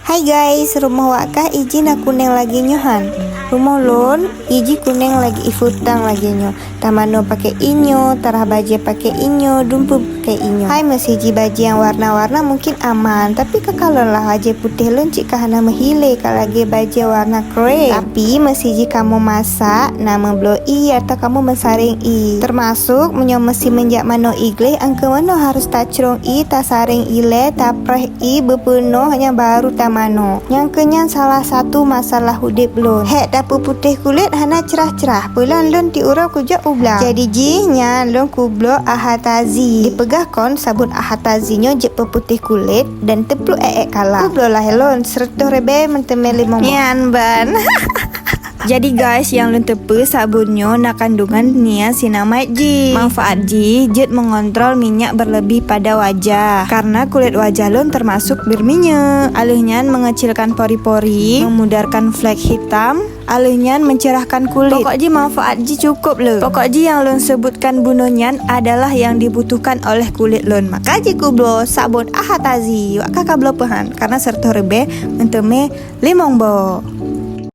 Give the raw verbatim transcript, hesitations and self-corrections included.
Hai guys, rumoh wak kah iji na kuneng lagée nyoe han? Rumoh lôn iji kuneng lagée ifutang lagée nyoe. Tamanoe pakai inyo, tarah bajée pakai inyo, dumpeue pakai inyo. Hai meusiji bajée nyang warna-warna mungkin aman, tapi ka kalon lah bajée putéh lôn cit ka hana meuhilé ka lagée bajée warna krem. Tapi meusiji kamoe masak, na meubloe ié atawa kamoe meusareng ié. Termasuk meunyoe meusimeunjak manoe igleh, angkeu manoe harus tacrong ié, tasareng ilée, tapreh ié beupeunoh nyan baru tamanoe. Nyang keunyan salah satu masalah udeb lôn. Hék tapeuputéh kulét hana crah-crah. Peulon lôn tiep uroe kujak u blang. Jadi jih nyan lôn kubloe ahatazi. Dipeugah kon sabon ahatazi nyoe jeuet peuputéh kulét dan teupluek ék-ék kala. Kubloe lahé lôn seratus ribée meuteumé limong boh. Nyan ban. Jadi guys, nyang lôn teupeue sabon nyoe na kandungan niacinamide jih. Manfaat jih jeuet mengontrol minyak berlebih pada wajah karena kulit wajah lôn termasuk berminyak. Aleuh nyan mengecilkan pori-pori, memudarkan flek hitam, aleuh nyan mencerahkan kulit. Pokok jih manfaat jih cukup le. Pokok jih nyang lôn sebutkan bunoe nyan adalah yang dibutuhkan oleh kulit lôn. Maka jih kubloe sabon ahatazi. Wak ka kabloe peuhan karena seratus ribée meuteumé limong boh.